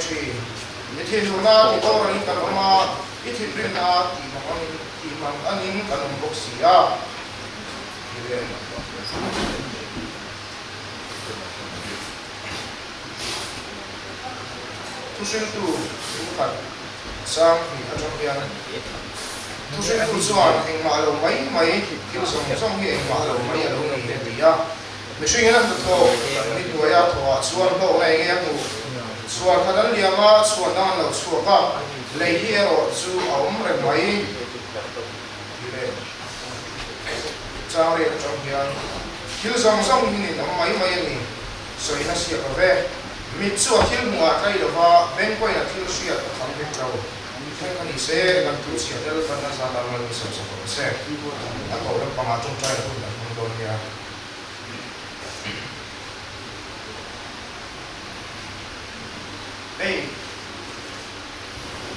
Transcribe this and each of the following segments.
thin. I thinurna ti boranin kan awm a, i thinrimna ti mang angin ti mang angin kan awm bawk si a. Ti leh. Thuhriltu lungkhat sang hnih atang hian thuhriltu chuan engmah lo mai mai thil zawng zawng hi engmah lo mai a lo ni a ti a. Mihringin a hnathawk ni hnuaia thawhah chuan hlawkna eng nge a hmuh? Chhuan khat an liam a, chhuan dang an lo chhuak a, lei hi erawh chu a awm reng mai ti leh chang riat atang hian thil zawng zawng hi nin awm mai mai a ni. Sawina siak lo ve. Mit chu a thil hmuh ah tlai lo va, beng pawhin a thil hriat a kham hek lo. Thleng a ni se, kan thu chhia tel kan a zat a mal mi sawm sak rawh se. A tawh lampangah tawngtai na hun kan hmang dawn nia. Hei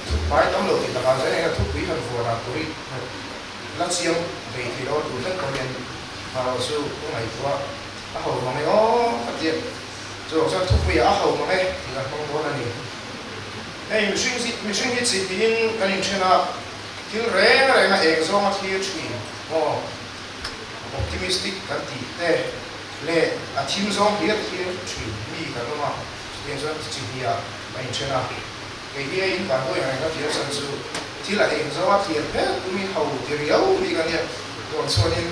thuppai tam lo tih takah chuan eng a thupui han vuan ah tui la chiang hlei thei lo a tur hlek pawh hian hmaraw chu ka ngaihtuah. A ho mang e aw ka ti a, chuvang chuan thupuiah a ho mang e tih kan hmang dawn a ni. Hei mihring hi mihring hi chi hnihin kan inthen a, thil reng reng a eng zawnga thlir thin maw optimistic kan tih te leh a thim zawng hlir thlir thin mi kan awm a, chutiang chuan chi hniah a inthen a. Kei hi hei in vanduai ang reng ka thlir chan chu thil a eng zawnga thlir phet tum hi ho ti riau bik a nia, tuang chuanin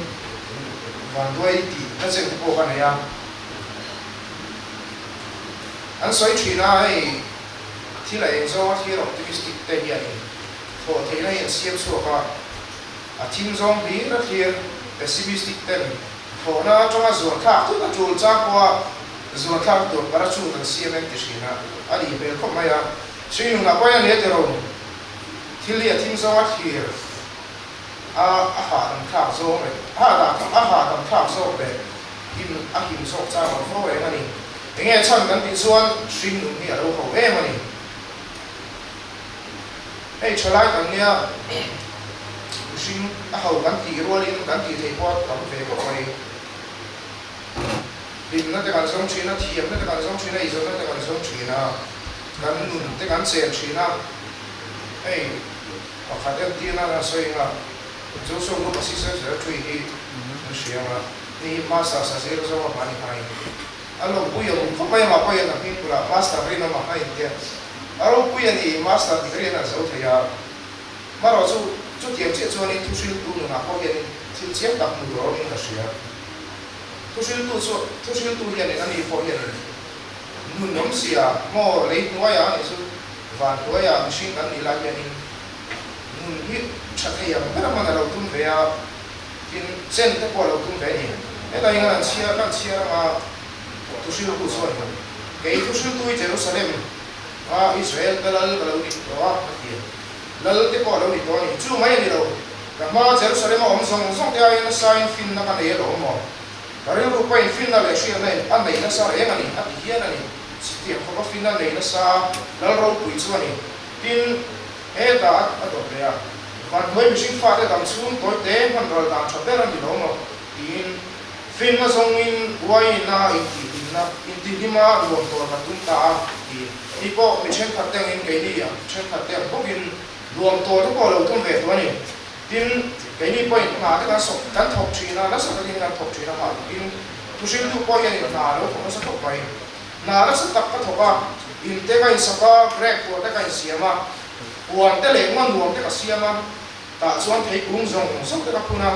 vanduai tih na chen te pawh ka nei a. An sawi thin a, hei thil a eng zawnga thlir optimistic te hianin thawh theihna hi an siam chhuak a, a thim zawng hlir a thlir pessimistic ten thawhna atanga zuan thlak thut a tul chang pawha Zuan thlak tur parachute an siam em ti thin a, a nih hmel khawp mai a. Hringnunah pawhin a ni a ti ro. Thil hi a thim zawng a thlir a, a hahdam thlak zawng leh a hahdam a hahdam thlak zawk leh him a him zawk chang awm fo reng a ni. Enge chhan kan tih chuan hringnun hi a lo ho em a ni. Hei thalai kan nia mihring a ho kan tih rualin kan tih theih pawh a tam ve khawp mai. Hlimna te kan zawng thin a, thiamna te kan zawng thin a, izawmna te kan zawng thin a, kan nun te kan chen thin a. Hei pakhat entir nan a sawi anga Joshua Group Assistant Secretary hi an hria anga, hei hi Masters a zir zawng a hmani hmain a lawmpui awm khawp mai amah pawhin a hming bulah Master rinawm a hmain te a ropui a ni, Master degree an han zo thei a. Marawh chu chutiang chiah chuanin thuhriltu nunah pawh hianin thil chiang tak hmu tur a awmin ka hria. Thuhriltu chu thuhriltu hianin a ni pawh hianin nun awmzia maw lei hnuaiah a nih chu van hnuaiah mihring kan nih lai hianin nun hi tha thei ang ber a hman a lo tum ve a, tin chen te pawh a lo tum ve a ni. Hetah hian an chhiar kan chhiar anga thuhriltu chuan kei thuhriltu hi Jerusalem a Israel ka lal ka lo ni tawh a a ti a. Lal te pawh a lo ni tawh a ni. Chu mai a ni lo. Ka hma Jerusalem a awm zawng zawng te aiin nasa in finna ka nei alawm maw? Ka rilru pawhin finna leh hriatna in a nei nasa reng a ni, a ti hian a ni. Chutiang khawpa finna nei nasa Lal ropui chu a ni. Tin, hetah a dawt leh a, Vanhnuai mihring fate dam chhung tawi te hman ral dan tha ber a ni lo maw? Tiin finna zawngin uaiin a intihhlimna, intihlima nuam tawl ka tum ta a, ti. Ni pawh mi thenkhat te angin keini ang thenkhat te ang bawkin nuam tawl te pawh a lo tum ve tawh a ni. Tin, keini pawhin hna te kan sawk kan thawk thin a, nasa takin kan thawk thin a, hah takin thuhriltu pawh hianin hna a lo thawk nasa khawp mai. Hna nasa tak ka thawk a, in te ka insak a, grep huan te ka insiam a, huan te leh ngaw nuam te ka siam a, tah chuan theikung zawng zawng te ka phun a.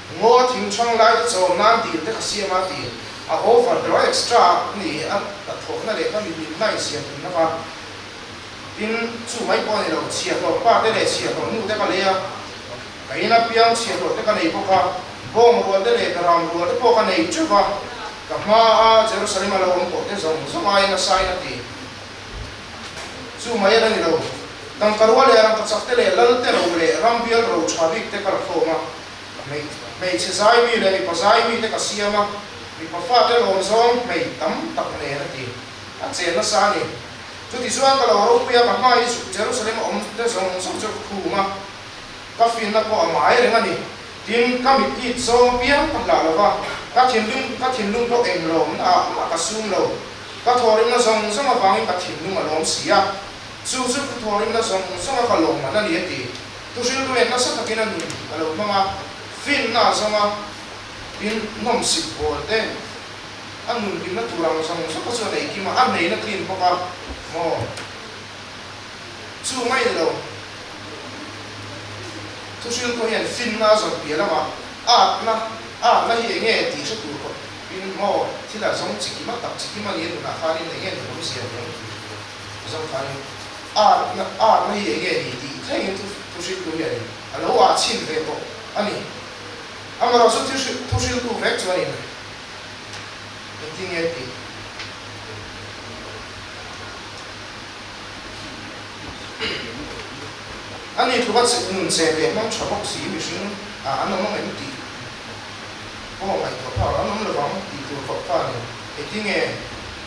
Ngaw thing thang lai te chawm nan dil te ka siam a ti a over ber a extra ni a hnathawhna leh ka mihlimna insiam tumna kha tin chu mai pawh a ni lo chhiahhlawh pa te leh chhiahhlawh nu te ka lei a ka in apiang chhiahhlawh te ka nei bawk a bawng rual te leh ram rual te pawh ka nei teuh va ka hma a Jerusalem a lo awm tawh te zawng zawng aiin a sain a ti. Chu mai a la ni lo. Tangka rual leh rangkachak te leh lal te ro leh ram bial ro tha bik te ka la khawm a. Hmeichhe zai mi leh mipa zai mi te ka siam a, mipa fate lawm zawng hmei tam tak nen a ti. A chen nasa a ni. Chuti chuan ka lo ropui a, ka hma hi Jerusalem a awm te zawng zawng chu ka khum a, ka finna pawh a ngai reng a ni. Tin, ka mit it zawng piang ka hlah lo va, ka thinlung ka thinlung pawh eng lawmna ah mah ka sum lo. Ka thawhrimna zawng zawng avangin ka thinlung a lawm si a, chu chu ka thawhrimna zawng zawnga ka lawmman a ni a ti. Thuhriltu hian nasa takin a nun a lo hmang a, finna a zawng a, tin nawmsip bawl te a nun hlimna tur ang zawng zawng kha chu a nei kim a, a neina tlin bawk a maw? Chu mai ni lo. Thuhriltu hian finna a zawn piah lamah atna, atna hi enge tih hre tur khawp in maw thil a zawng chi kim a tak chi kim a ni a nunah khanin enge nun awmzia ni ang tih hre tur a zawng khanin atna, atna hi enge ni tih thlengin thuhriltu hianin a lo ah chhin ve tawh a ni. Amaherawhchu thuhriltu vek chuanin engtin nge tih? A ni tluka nun che leh hmang tha bawk si mihring ah an awm ang em tih pawh ngaihtuah phak an awm lovang tih tur khawp kha a ni. Engtinge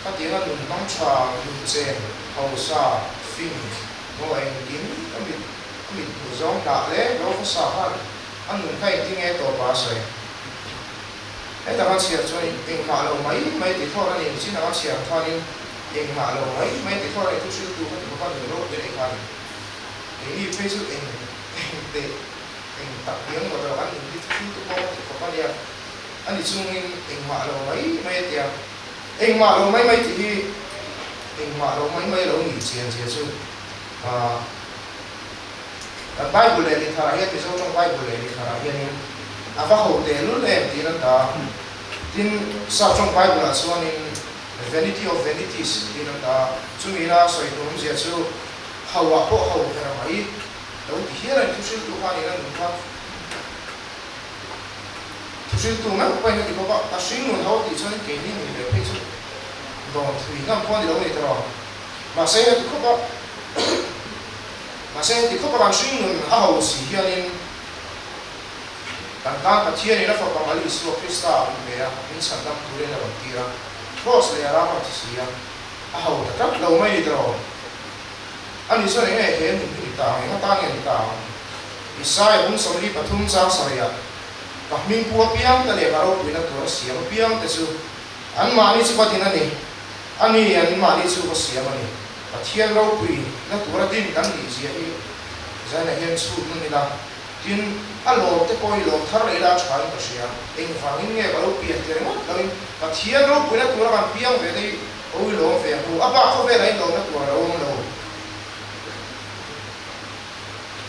khatianga nun hmang tha, nun che, hausa, fing maw engkim ka mit a mit hmuh zawng hlah leh lo khawsa khan a nun kha engtinge tawpa a sawi. Heta ka chhiar chuan engmah lo mai mai ti thlawt a ni, chin anga chhiar khanin Engmah lo mai mai ti thlawh reng chu hriltu ka ti bawk a, nun ropui a nei kha a ni. Keini phei chu eng eng teh eng tak hian ngawt lo an nun hi chu hriltu pawh ka ti khawp a nia. A ni chungin engmah lo mai mai a ti a, engmah lo mai mai tih hi engmah lo mai mai lo nih chian zia chu ah kan Bible leh Litharah hian Mizo tawng Bible leh Litharah hianin a va ho tehlul em tiin an ta a. Tin, Sap tawng Bible-ah chuanin Vanity of vanities tiin an ta a, chumi ina sawi tur awmzia chu hauah pawh hau ber mai lo ti hial a ni. Thuhriltu kha niin a nun kha thuhriltu meuh pawhin a ti bawk a, a hringnun ho tih chuan keini nun ve phei chu dawn thui ngam pawh a ni lo a ni tawh. Mahse heti khawp a mahse heti khawp a kan hringnun a ho si hianin Kan tan Pathianin a Fapa Mal Isua Krista a awm ve a, min chhandam turin a rawn tir a, Kraws leh a ram a rawn thi si a, a ho ta tlat lo mai ni tawh. Ani chuan eng nge he nun hi ni ta ang, eng atan nge ni ta ang? Isaia bung 43 chang sarihah, Ka hming pu apiang te leh ka ropuina tur a siam apiang te chu anmahni chu ka din a ni, ani anmahni chu ka siam a ni. Pathian ropuina tura din kan nih zia hi Zaina hian chhut nun ila. Tin, a lawm te pawh hi lawm thar leh ila a tha in ka hria. Engvangin nge ka lo pian ti ringawt loin Pathian ropuina tura kan piang ve te hi awi lawm ve ang u. A bak khawvelah in lawmna tur a lo awm lo.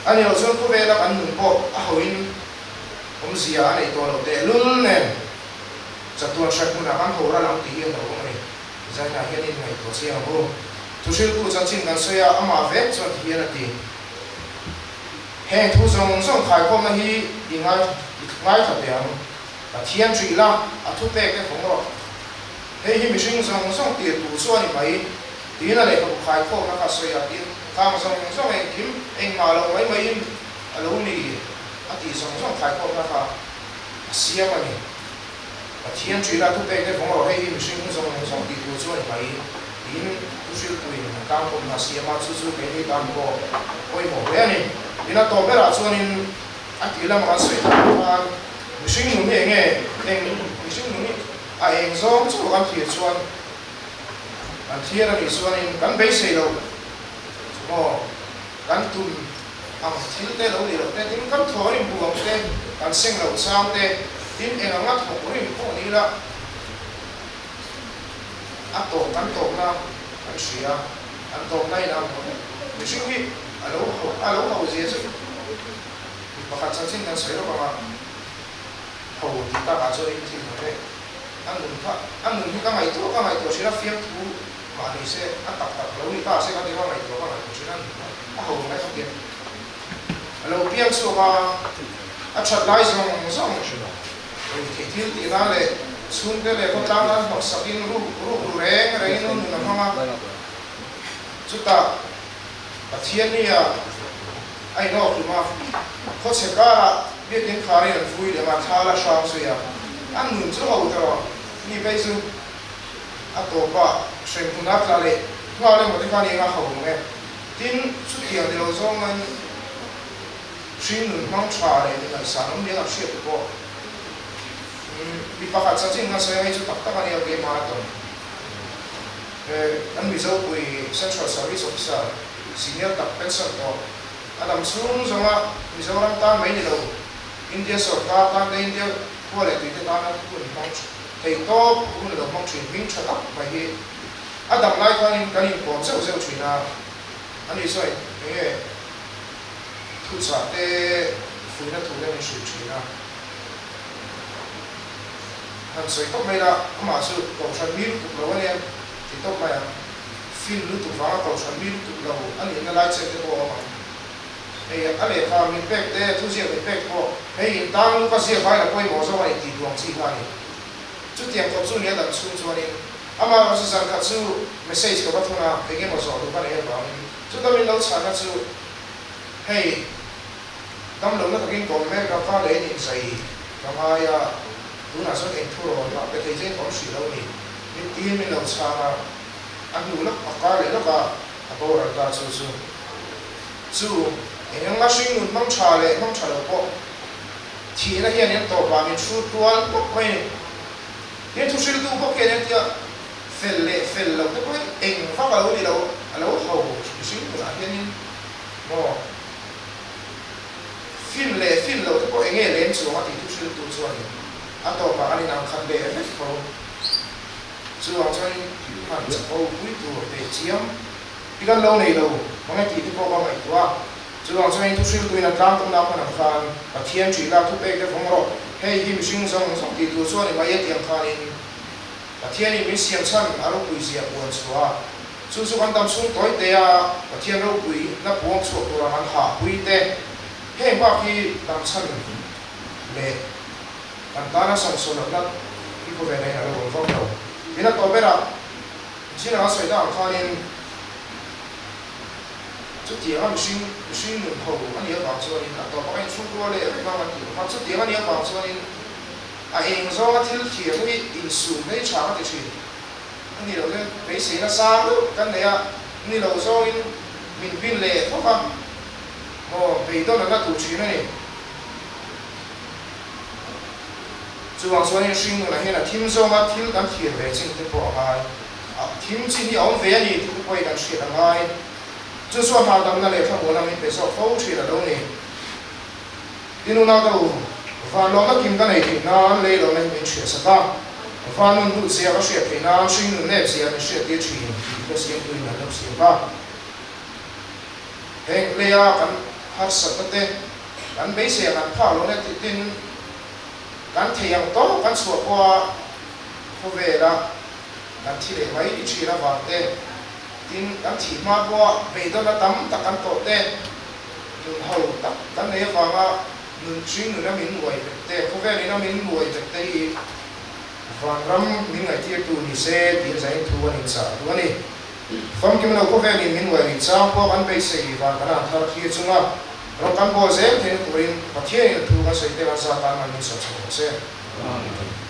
A ni loh chuan khawvela kan nun pawh a hoin awmzia a neih tawh loh tehlul nen chatuan hriat hmunah kan ho ral ang tih hi a hlauhawm a ni. Zainah hian in ngaihtuah chiang ang u. Thuhriltu chanchin kan sawi a, amah vek chuan ti hian a ti. Heng thu zawng zawng khaikhawmna hi i ngaithla teh ang. Pathian hrih la, a thupek te fawng rawh. Hei hi mihring zawng zawng tir tur chu a ni mai. Tiin a lehkhabu khaikhawmna kha a sawi a, tin, khang zawng zawng engkim engmah lo mai maiin a lo ni a tih zawng zawng khaikhawmna kha a siam a ni. Pathian hrih la, a thupek te fawng rawh. Hei hi mihring zawng zawng tih tur chu a ni mai. Tin, thuhriltuin an tlangkawmna a siam a, chu chu keini tan pawh pawimawh hle a ni. Tin, a tawp berah chuanin a tih lama kan sawi tak ang khan mihring nun hi eng nge, eng mihring nun hi a eng zawng chu kan thlir chuan, kan thlir a nih chuanin kan beisei loh maw, kan tum ang thil te lo nih loh te, tin kan thaw rim bu ang te, kan seng loh chang te, tin eng anga thawk rim pawh ni ila, A tawp kan tawpna kan hria, an tawpna in ang vek. Mihring hi a lo ho a lo ho zia chu mi pakhat chanchin kan sawi lawk ang a, ho tih takah chuan in thil ang vek. A nun kha a nun hi ka ngaihtuah ka ngaihtuah thin a, fiamthu mah ni se a tak tak lo ni ta se ka ti ka ngaihtuah ka ngaihtuah thin a, a nun kha a ho ngai kha tiang a lo piang chhuak a, a that lai zawng zawng. Ruihtheih thil tih nan leh chhungte leh khawtlang nan hnawhsak in ruk ruk ru reng reng in nun a hmang a, chutah Pathian ni ah a inawk hlum a, khawchhe karah biakin khar in an vui lem a, thla la hrang zui a, a nun chu ho ta rawh ni phei chu a tawp ah hremhmun a tla leh nghal emaw te kha ni eng a ho ang e, tin chutiang ni lo zawng in. Hringnun hmang tha leh mi ngaihsan awm nia kan hriat te pawh mi pakhat chanchin kan sawi a, hei chu tak tak a nia keimah a tawn. Kan Mizopui Central Service Officer senior tak pension tawh a dam chhung zawnga Mizoram tan mai ni lo, India sorkar tan te, India khua leh tuite tana hun hmang thei tawp hun a lo hmang thin hming tha tak mai hi a dam lai khanin kan inkawm zeuh zeuh thin a, ani chuan eng nge thuchah te fuihna thu te min hrilh thin a. Han sawi tawp mai la, amah chu kohhran mi lutuk lo a nia ti tawp mai ang. Fin lutuk vanga kohhran mi lutuk lo a nihna lai chet te pawh a awm ang. Hei a lehkha min pek te, thuziak min pek pawh hei intang luka ziak vai la pawimawh zawk a ni tih duang chi kha a ni. Chutiang khawp chu nia dam chhung chuanin amah erawh chu zan khat chu message ka va thawn a, eng emaw zawh duh ka nei avangin chuta min lo chhanna chu hei Damlohna takin kawm mek a, ka leh in inzai ka ngai a, tunah chuan eng thu rawn mah pe thei che ka awm hrih lo ni. Mittiin min lo chhang a, a hnu lawk a kar leh lawk a, a boral ta chu chu. Chu eng eng a hringnun hmang tha leh hmang tha lo pawh thihna hian in tawpah min hrut tual tawp mai ni. Tin thuhriltu bawk hian engtia fel leh fel loh te pawhin eng vak a lo ni lo, a lo ho hringnunah hianin maw. Fin leh fin loh te pawh enge lem chuang a tih thu hriltu chuanin a tawpah an inang khat leh vek tho. Chuvang chuanin han chapo pui tur teh chiam hi kan lo nei lo mang e tih te pawh ka ngaihtuah a. Chuvang chuanin thu hriltuin a tlang tumna hman ang khan Pathian ṭih lak thupek te vawng rawh, hei hi mihring zawng zawng tih tur chuan i mai a tih ang khanin Pathianin min siam chhan a ropui zia puan chhuah a. Chu chu kan dam chhung tawi te a, Pathian ropui na puang chhuak tura kan hahpui te, heng bak hi dam chhan leh kan tana sawmsawlawtna hi khawvel ah hian a lo awm vak lo. Tin a tawh berah Jin a sawi tak ang khanin chutiang a mihring mihring nun ho a nih avang chuanin a tawp a ka inchhungkua leh vek ang a tih ang khan chutiang a nih avang chuanin a eng zawnga thil thlir hi insum hi tha ka ti thin. A ni lo chuan beiseina sang deuh kan nei a, ni lo zawngin min bin leh thawk a, maw beidawn an la duh thin a ni. Chuvang chuanin hringnunah hian a thim zawnga thil kan thlir ve chin te pawh a ngai. A thim chin hi a awm ve a ni tih te pawh hi kan hriat a ngai. Chu chuan hahdamna leh thlamuana min pe zawk fo thin a lo ni. Tin unau te u, van lawmna kim ka nei theih nan lei lawmna hi min hriat sak a, van nun duh zia ka hriat theih nan hring nun nep zia min hriat tir thin tih ka siamtuin an lo siam a. Heng leia kan harsatna te, kan beisei ang an phak lohna tih tin kan thei ang tawk kan chhuah pawha khawvela kan thi leh mai thin avang te, tin kan thih hma pawha beidawnna tam tak kan tawh te, Nun ho tak kan nei avanga nun hring nuna min uai vek te, khawvel ina min uai vek te hi vanram min ngaihtirtu ni se tiin zain thu an inchah duh a ni. Famkim lo khawvelin min uai rih chang pawh kan beisei van kan han thar thlir chunga rawng kan bawl zel theihna turin Pathianin a thu kan sawi te kan zat tan man min sawm chho rawh se. Amen.